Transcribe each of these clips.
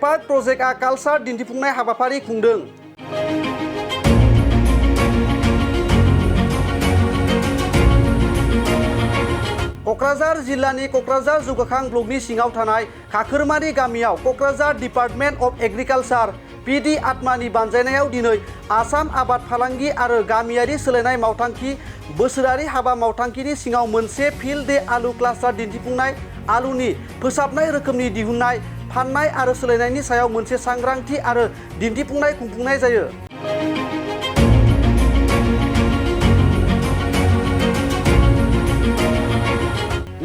Apart प्रजेक्टआ culture दिन्थिफुंनाय हाबाफारि खुंदों। क'क्राझार जिल्लानि क'क्राझार जौगाखां ब्लकनि सिङाव थानाय खाखोरमारि गामियाव क'क्राझार डिपार्टमेन्ट अफ एग्रिकालचार PD-ATMAनि बानजायनायाव दिनै आसाम आबाद फालांगि आरो गामियारि सोलायनाय मावथांखि बोसोरारि हाबा मावथांखिनि सिङाव मोनसे फिल्ड डे आलु क्लास्टार दिन्थिफुंनाय, आलुनि फोसाबनाय रोखोमनि दिहुननाय, फाननाय आरो सोलायनायनि सायाव मोनसे सांग्रांथि आरो दिन्थिफुंनाय खुंफुंनाय जायो।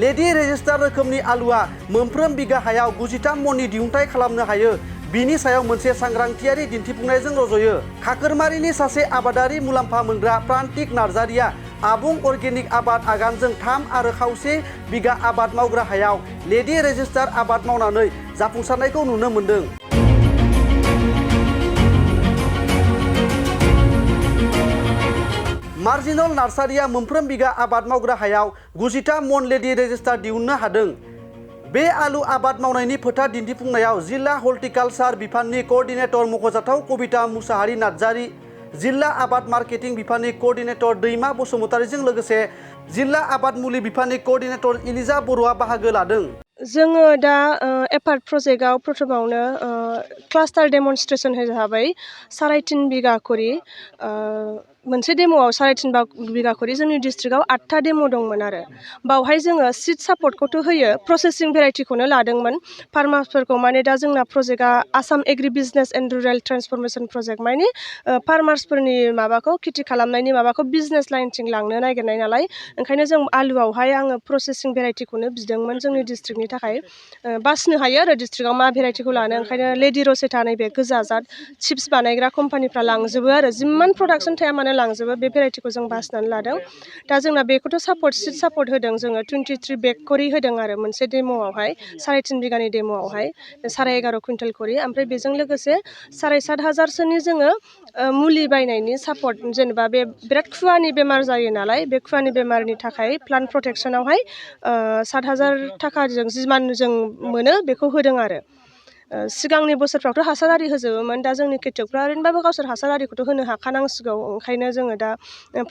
लेडि रेजिस्टार रोखोमनि आलुआ मोनफ्रोम बिगा हायाव 93 मननि दिहुनथाय खालामनो हायो। बिनि सायाव मोनसे सांग्रांथियारि दिन्थिफुंनायजों रज'यो। खाखोरमारिनि सासे आबादारि मुलाम्फा मोनग्रा प्रान्तिक नार्जारिया आबुं अर्गेनिक आबाद आगानजों 3.5 बिगा आबाद मावग्रा हायाव लेडि रेजिस्टार आबाद मावनानै जाफुंसारनायखौ नुनो मोन्दों। मार्जिनल नार्सारिया मोनफ्रोम बिगा आबाद मावग्रा हायाव 93 मन लेडि रेजिस्टार दिहुननो हादों। बे आलु आबाद मावनायनि फोथार दिन्थिफुंनायाव जिल्ला हर्टिकालचार बिफाननि कोअर्डिनेटर मख'जाथाव कबिता मुसाहारि नार्जारि, जिल्ला आबाद मार्केटिं बिफाननि कोअर्डिनेटर दैमा बसुमतारिजों लोगोसे जिल्ला आबाद मुलि बिफाननि कोअर्डिनेटर इलिजा बर'आ बाहागो लादों। जोङो दा एपार्ट प्रजेक्टआव प्रथमावनो क्लास्टार डेमनस्ट्रेसन हिसाबै 3.5 बिगा करि मोनसे डेम'आव 3.5 बिगा करि जोंनि डिस्ट्रिक्टआव 8था डेम' दंमोन आरो बावहाय जोङो सीड सापर्टखौथ' होयो, प्रसेसिं भेराइटिखौनो लादोंमोन फार्मार्सफोरखौ। माने दा जोंना प्रजेक्टआ Assam agri business and rural transformation project, माने फार्मार्सफोरनि माबाखौ खेथि खालामनायनि माबाखौ बिजनेस लाइनथिं लांनो नागिरनाय नालाय, ओंखायनो जों आलुआवहाय आङो प्रसेसिं भेराइटिखौनो बिदोंमोन जोंनि डिस्ट्रिक्टनि थाखाय। बासिनो हायो आरो डिस्ट्रिक्टआव मा भेराइटिखौ लानो, ओंखायनो लेडि रसेटा नैबे गोजा जाद चिप्स बानायग्रा कम्पानिफ्रा लांजोबो आरो जिमान प्रडाक्सन थाया मानो लांजोबो। बे भेराइटिखौ जों बासिनानै लादों। दा जोंना बेखौथ' सीड सापर्ट होदों जोङो 23 बेग करि होदों आरो मोनसे डेम'आवहाय 3.5 बिगानि डेम'आवहाय 11.5 कुइन्टेल करि। ओमफ्राय बेजों लोगोसे 7,500सोनि जोङो मुलि बायनायनि सापर्ट, जेनेबा बे बिराद खुवानि बेमार जायो नालाय, बे खुवानि बेमारनि थाखाय प्लान्ट प्रटेक्सनावहाय 7,000 थाखाजों जिमान जों मोनो बेखौ होदों आरो। सिगांनि बोसोरफ्रावथ' हासारारि होजोबोमोन, दा जोंनि खेथियकफ्रा ओरैनोबाबो गावसोर हासारारिखौथ' होनो हाखानांसिगौ, ओंखायनो जोङो दा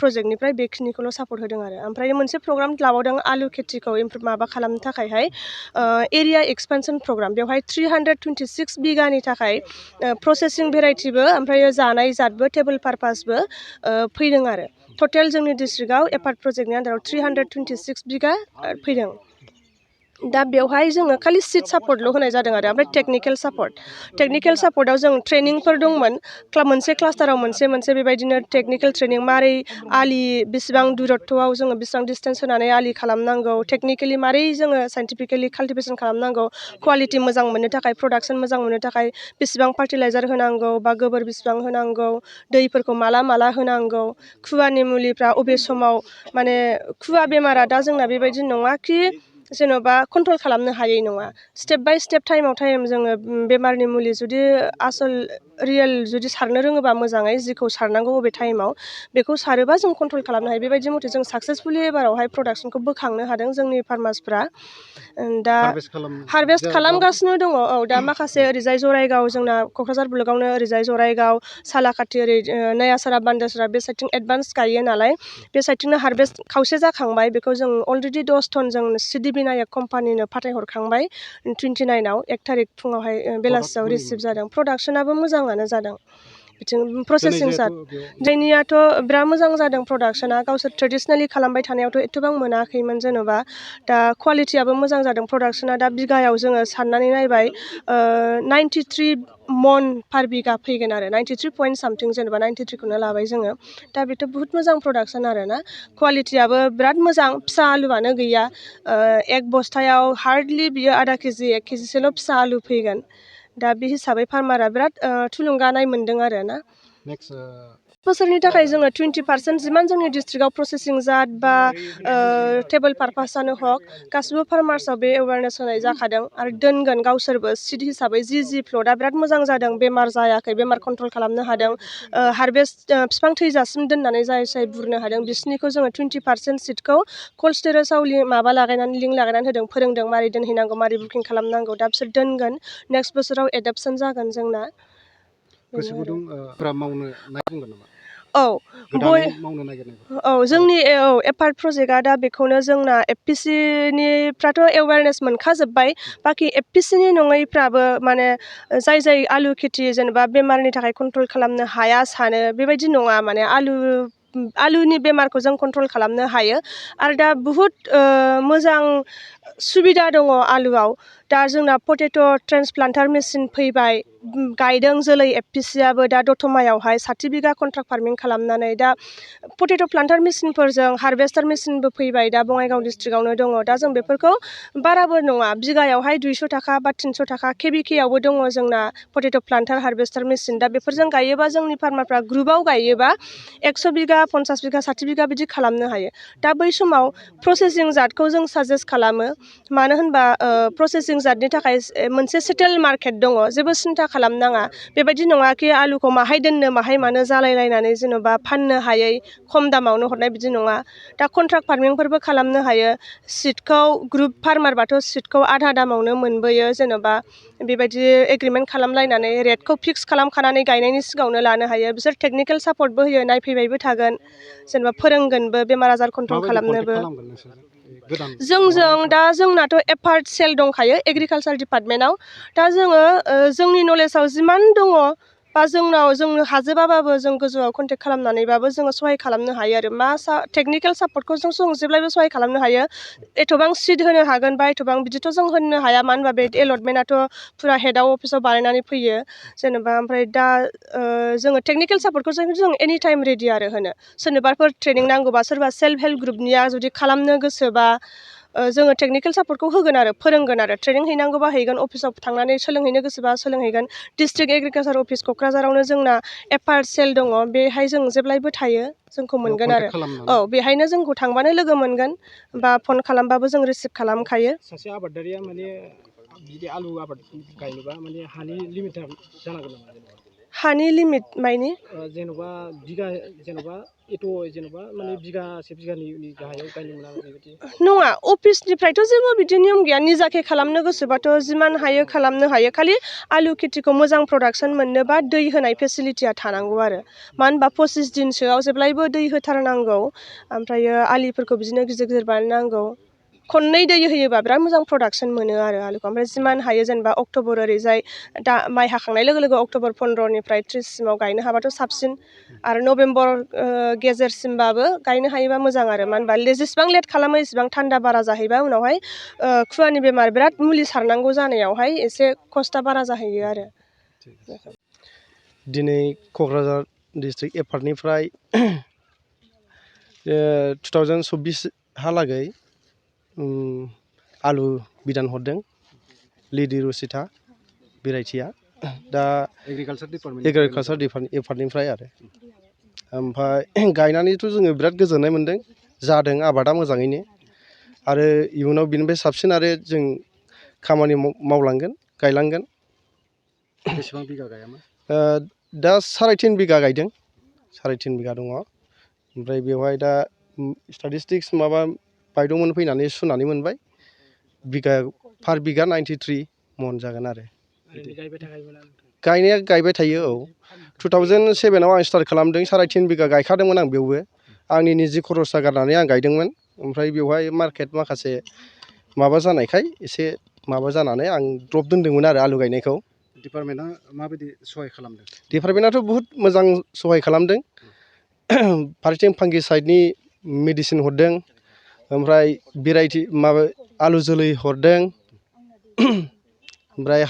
प्रजेक्टनिफ्राय बेखिनिखौल' सापर्ट होदों आरो। ओमफ्राय मोनसे प्रग्राम लाबावदों आलु खेथिखौ माबा खालामनो थाखायहाय एरिया एक्सपेनसन प्रग्राम। बेवहाय 326 बिगानि थाखाय प्रसेसिं भेराइटिबो ओमफ्राय जानाय जादबो टेबोल पारपासबो फैदों आरो। टटेल जोंनि डिस्ट्रिक्टआव एपार्ट प्रजेक्टनि आन्दाराव 326 बिगा फैदों। दा बेवहाय जोङो खालि सीड सापर्टल' होनाय जादों आरो। ओमफ्राय टेकनिकेल सापर्टआव जों ट्रेनिंफोर दंमोन। मोनसे क्लास्टाराव मोनसे बेबायदिनो टेकनिकेल ट्रेनिं, मारै आलि बेसेबां दुरत्वआव जोङो बेसेबां डिस्टेन्स होनानै आलि खालामनांगौ, टेकनिकेलि मारै जोङो साइन्टिफिकेलि काल्टिभेसन खालामनांगौ, क्वालिटि मोजां मोननो थाखाय, प्रडाक्सन मोजां मोननो थाखाय बेसेबां फार्टिलाइजार होनांगौ बा गोबोर बेसेबां होनांगौ, दैफोरखौ माला होनांगौ, खुवानि मुलिफ्रा अबे समाव, माने खुवा बेमारा दा जोंना बेबायदि नङा कि जेन'बा कन्ट्रल खालामनो हायै नङा। स्टेप बाय स्टेप टाइमाव टाइम जोङो बेमारनि मुलि जुदि रियेल जुदि सारनो रोङोबा मोजाङै, जिखौ सारनांगौ अबे टाइमाव बेखौ सारोबा जों कन्ट्रल खालामनो हायो। बेबायदि मथे जों साक्सेसफुलि एबारावहाय प्रडाक्सनखौ बोखांनो हादों जोंनि फार्मार्सफ्रा। दा हारभेस्ट खालामगासिनो दङ। औ, दा माखासे ओरैजाय जराइगाव, जोंना क'क्राझार ब्लकआवनो ओरैजाय जराइगाव, सालाकाथि, ओरै नयासारा बान्दोसरा बे साइडथिं एडभान्स गायो नालाय, बे साइडथिंनो हारभेस्ट खावसे जाखांबाय। बेखौ जों अलरेडि 10 टन जों सिद्धि-बिनायक कम्पानिनो फाथायहरखांबाय 29आव 1 थारिख फुङावहाय बेलासियाव रिसिभ जादों। प्रडाक्सनाबो मोजाङानो जादों। बिथिं प्रसेसिं जोंनियाथ' बिराद मोजां जादों प्रडाक्सना। गावसोर ट्रेडिसनेलि खालामबाय थानायावथ' एथ'बां मोनाखैमोन जेन'बा। दा क्वालिटियाबो मोजां जादों प्रडाक्सना। दा बिगायाव जोङो साननानै नायबाय 93 मन पार बिगा फैगोन आरो 93 पइन्ट सामथिं, जेनेबा 93खौनो लाबाय जोङो। दा बेथ' बुहुत मोजां प्रडाक्सन आरो ना। क्वालिटियाबो बिराद मोजां, फिसा आलुआनो गैया। एक बस्थायाव हार्डलि बियो आधा केजि 1 केजिसोल' फिसा आलु फैगोन। दा बे हिसाबै फार्मारा बिराद थुलुंगानाय मोन्दों आरो ना। बोसोरनि थाखाय जोङो 20% जिमान जोंनि डिस्ट्रिक्टआव प्रसेसिं जात बा टेबल पारपासानो हक गासिबो फार्मार्सआव बे एवारनेस होनाय जाखादों आरो दोनगोन गावसोरबो सिट हिसाबै जि प्लटआ बिराद मोजां जादों बेमार जायाखै बेमार कन्ट्रल खालामनो हादों हारभेस्ट बिफां थैजासिम दोननानै जाय बुरनो हादों बिसोरनिखौ जोङो 20% सिटखौ कल्ड स्टरेजआव माबा लागायनानै लिंक लागायनानै होदों फोरोंदों मारै दोनहैनांगौ मारै बुकिं खालामनांगौ दा बिसोर दोनगोन नेक्स्ट बोसोराव एडाप्सन जागोन जोंना गोसो गुदुं मावनो नागिरगोन नामा औ गोदानै मावनो नागिरनाय औ जोंनि एपार्ट प्रजेक्टआ दा बेखौनो जोंना एफपिसिनिफ्राथ' एवेयारनेस मोनखाजोब्बाय बाखि एफपिसिनि नङैफ्राबो माने जाय आलु खेथि जेनेबा बेमारनि थाखाय कन्ट्रल खालामनो हाया सानो बेबायदि नङा माने आलुनि बेमारखौ जों कन्ट्रल खालामनो हायो आरो दा बुहुद मोजां सुबिदा दङ आलुआव दा जोंना पटेट' ट्रेन्सप्लान्टार मेसिन फैबाय गायदों जोलै एफपिसिआबो दा दतमायावहाय 60 बिगा कन्ट्राक्ट फार्मिं खालामनानै दा पटेट' प्लान्टार मेसिनफोरजों हारभेस्टार मेसिनबो फैबाय दा बङाइगाव डिस्ट्रिक्टआवनो दङ दा जों बेफोरखौ बाराबो नङा बिगायावहाय 200 थाखा बा 300 थाखा केबिकेआवबो दङ जोंना पटेट' प्लान्टार हारभेस्टार मेसिन दा बेफोरजों गायोबा जोंनि फार्मारफ्रा ग्रुपआव गायोबा 100 बिगा 50 बिगा 60 बिगा बिदि खालामनो हायो दा बै समाव प्रसेसिं जातखौ जों साजेस्ट खालामो मानो होनबा प्रसेसिं जातनि थाखाय मोनसे सेटेल मार्केट दङ जेबो सिन्था खालामनाङा बेबायदि नङा कि आलुखौ माहाय दोननो माहाय मानो जालायलायनानै जेन'बा फाननो हायै खम दामावनो हरनाय बिदि नङा दा कन्ट्राक्ट फार्मिंफोरबो खालामनो हायो सिटखौ ग्रुप फार्मारबाथ' सिटखौ आधा दामावनो मोनबोयो जेन'बा बेबायदि एग्रिमेन्ट खालामलायनानै रेटखौ फिक्स खालामखानानै गायनायनि सिगाङावनो लानो हायो बिसोर टेकनिकेल सापर्टबो होयो नायफैबायबो थागोन जेनेबा फोरोंगोनबो बेमार आजार कन्ट्रल खालामनोबो जोंजों दा जोंनाथ' एपार्ट सेल दंखायो एग्रिकालसार डिपार्टमेन्टआव दा जोङो जोंनि नलेजाव जिमान दङ बा जोंनो हाजोबाबाबो जों गोजौआव कन्टेक्ट खालामनानैबाबो जोङो सहाय खालामनो हायो आरो टेकनिकेल सापर्टखौ जों जेब्लायबो सहाय खालामनो हायो एथबां सिट होनो हागोन बा एथबां बिदिथ' जों होनो हाया मानो होनबा बे एलटमेन्टआथ' फुरा हेडआव अफिसाव बानायनानै फैयो जेनेबा ओमफ्राय दा जोङो टेकनिकेल सापर्टखौ जों एनि टाइम रेडि आरो होनो सोरनोबाफोर ट्रेनिं नांगौबा सोरबा सेल्फ हेल्प ग्रुपनिया जुदि खालामनो गोसोबा जोङो टेकनिकेल सापर्टखौ होगोन आरो फोरोंगोन आरो ट्रेनिं हैनांगौबा हैगोन अफिसाव थांनानै सोलोंहैनो गोसोबा सोलोंहैगोन डिस्ट्रिक्ट एग्रिकालसार अफिस क'क्राझारावनो जोंना एपार्ट सेल दङ बेहाय जों जेब्लायबो थायो जोंखौ मोनगोन आरो औ बेहायनो जोंखौ थांबानो लोगो मोनगोन बा फन खालामबाबो जों रिसिभ खालामखायो सासे आबादारिया माने बिदि आलु आबाद गायनोबा माने हानि लिमिट जानांगोन नामा हानि लिमिट मायनि जेन'बा बिगा जेन'बा जेन'बा माने बिगासे बिगानि गाहायाव गायनो मोना बेबायदि नङा अफिसनिफ्रायथ' जेबो बिदि नियम गैया निजाखे खालामनो गोसोबाथ' जिमान हायो खालामनो हायो खालि आलु खेथिखौ मोजां प्रडाक्सन मोननोबा दै होनाय फेसिलिटिया थानांगौ आरो मानो होनबा 25 दिनसोआव जेब्लायबो दै होथारनांगौ ओमफ्रायो आलिफोरखौ बिदिनो गिदिर गिदिर बानायनांगौ खननै दै होयोबा बिराद मोजां प्रडाक्सन मोनो आरो आलुखौ ओमफ्राय जिमान हायो जेनेबा अक्ट'बर ओरैजाय दा माइ हाखांनाय लोगो लोगो अक्ट'बर 15निफ्राय 30सिमाव गायनो हाबाथ' साबसिन आरो नभेम्बर गेजेरसिमबाबो गायनो हायोबा मोजां आरो मानो होनबा जेसेबां लेट खालामो एसेबां थान्दा बारा जाहैबा उनावहाय खुवानि बेमार बिराद मुलि सारनांगौ जानायावहाय एसे खस्टा बारा जाहैयो आरो दिनै क'क्राझार डिस्ट्रिक्ट एपार्टनिफ्राय 2024 हालागै आलु बिदान हरदों लिडि रुसिथा भेराइटिया दा एग्रिकालसार डिपार्टमेन्टनिफ्राय आरो ओमफ्राय गायनानैथ' जोङो बिराद गोजोननाय मोन्दों जादों आबादा मोजाङैनो आरो इयुनाव बिनिफ्राय साबसिन आरो जों खामानि मावलांगोन गायलांगोन बेसेबां बिगा गायामोन दा 3.5 बिगा गायदों 3.5 बिगा दङ ओमफ्राय बेवहाय दा स्टेटिस्टिक्स माबा बायद'मोन फैनानै सुनानै मोनबाय पार बिगा 93 मन जागोन आरो गायनाया गायबाय थायो औ 2007आव आं स्टार्ट खालामदों 3.5 बिगा गायखादोंमोन आं बेयावबो आंनि निजि खरसा गारनानै आं गायदोंमोन ओमफ्राय बेवहाय मार्केट माखासे माबा जानायखाय एसे माबा जानानै आं द्रप दोन्दोंमोन आरो आलु गायनायखौ डिपार्टमेन्टआ माबायदि सहाय खालामदों डिपार्टमेन्टआथ' बुहुद मोजां सहाय खालामदों फारसेथिं फांगिसाइडनि मेडिसिन हरदों ओमफ्राय भेराइटि माबा आलु जोलै हरदों ओमफ्राय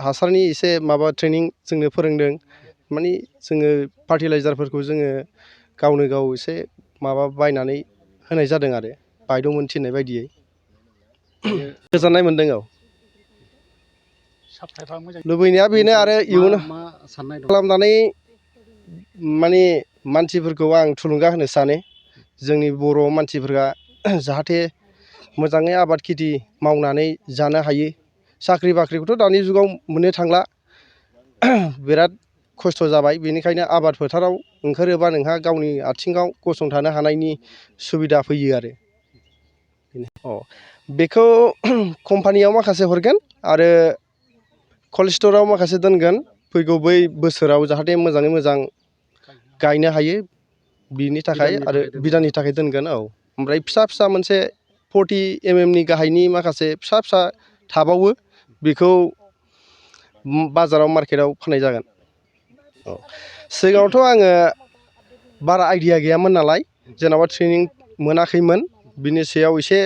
हासारनि एसे माबा ट्रेनिं जोंनो फोरोंदों माने जोङो फार्टिलाइजारफोरखौ जोङो गावनो गाव एसे माबा बायनानै होनाय जादों आरो बायद'मोन थिननाय बायदियै गोजोननाय मोन्दों औ लुबैनाया बेनो आरो इयुनाव खालामनानै माने मानसिफोरखौ आं थुलुंगा होनो सानो जोंनि बर' मानसिफोरा जाहाथे मोजाङै आबाद खेथि मावनानै जानो हायो साख्रि बाख्रिखौथ' दानि जुगाव मोननो थांला बिराद खस्थ' जाबाय बेनिखायनो आबाद फोथाराव ओंखारोबा नोंहा गावनि आथिङाव गसंथानो हानायनि सुबिदा फैयो आरो बेखौ कम्पानियाव माखासे हरगोन आरो कल्ड स्ट'राव माखासे दोनगोन फैगौ बै बोसोराव जाहाथे मोजाङै मोजां गायनो हायो बिनि थाखाय आरो बिदाननि थाखाय दोनगोन ओमफ्राय फिसा फिसा मोनसे 40 mm नि गाहायनि माखासे फिसा फिसा थाबावो बेखौ बाजाराव मार्केटाव फाननाय जागोन सिगाङावथ' आङो बारा आइडिया गैयामोन नालाय जेनेबा ट्रेनिं मोनाखैमोन बिनि सायाव एसे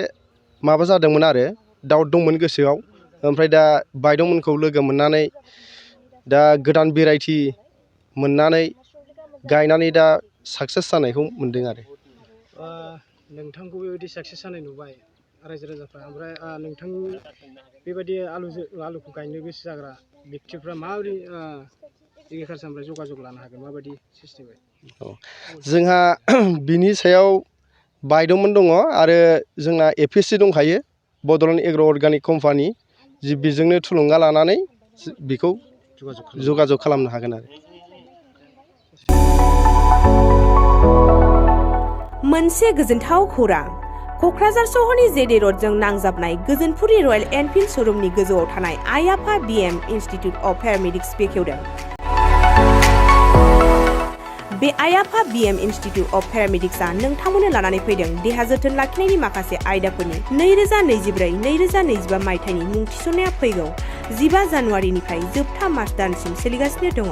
माबा जादोंमोन आरो डाउट दंमोन गोसोआव ओमफ्राय दा बायद'मोनखौ लोगो मोननानै दा गोदान भेराइटि मोननानै गायनानै दा साक्सेस जानायखौ मोन्दों आरो नोंथांखौ बेबायदि साक्सेस जानाय नुबाय रायजो राजाफ्रा ओमफ्राय नोंथांनि बेबायदि आलुखौ गायनो गोसो जाग्रा व्यक्तिफ्रा माबोरै एग्रिकालसारनिफ्राय जगाजग लानो हागोन माबायदि सिस्टेमै जोंहा बिनि सायाव बायद'मोन दङ आरो जोंना APC दंखायो बड'लेण्ड एग्र' अर्गानिक कम्पानि बेजोंनो थुलुंगा लानानै बेखौ जगाजग खालामनो हागोन आरो मोनसे गोजोनथाव खौरां क'क्राझार सहरनि जेडे र'डजों नांजाबनाय गोजोनपुरि रयेल एनफिल्ड श'रुमनि गोजौआव थानाय आइ आफा BM इन्स्टिटिउट अफ पेरामेडिक्स बेखेवदों बे आइ आफा BM इन्स्टिटिउट अफ पेरामेडिक्सआ नोंथांमोननो लानानै फैदों देहा जोथोन लाखिनायनि माखासे आयदाफोरनि 2024-2025 मायथाइनि मुं थिसननाया फैगौ 15 जानुवारिनिफ्राय जोबथा मार्च दानसिम सोलिगासिनो दङ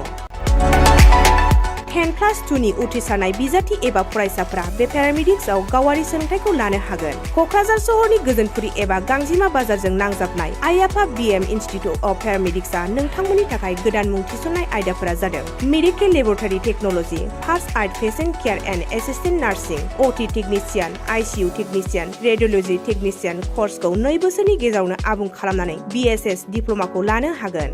10+2 नि उथ्रिसारनाय बिजाथि एबा फरायसाफोरा बे पेरामेडिक्सआव गावारि सोलोंथाइखौ लानो हागोन क'क्राझार सहरनि गोजोनपुरि एबा गांजिमा बाजारजों नांजाबनाय आइ आफा BM इन्स्टिटिउट अफ पेरामेडिक्सआ नोंथांमोननि थाखाय गोदान मुं थिसननाय आयदाफोरा जादों medical laboratory technology first aid patient care and assistant nursing OT technician ICU technician radiology technician कर्सखौ 2 बोसोरनि गेजेरावनो आबुं खालामनानै BSS डिप्ल'माखौ लानो हागोन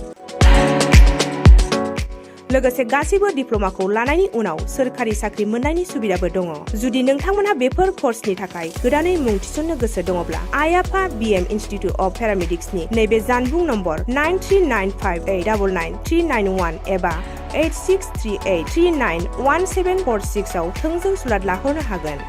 लोगोसे गासैबो डिप्ल'माखौ लानायनि उनाव सोरखारि साख्रि मोननायनि सुबिदाबो दङ जुदि नोंथांमोनहा बेफोर कर्सनि थाखाय गोदानै मुं थिसननो गोसो दङब्ला आइ आफा BM इन्स्टिटिउट अफ पेरामेडिक्सनि नैबे जानबुं नम्बर 9395899391 एबा 8638391746 आव थोंजों सुलाद लाहरनो हागोन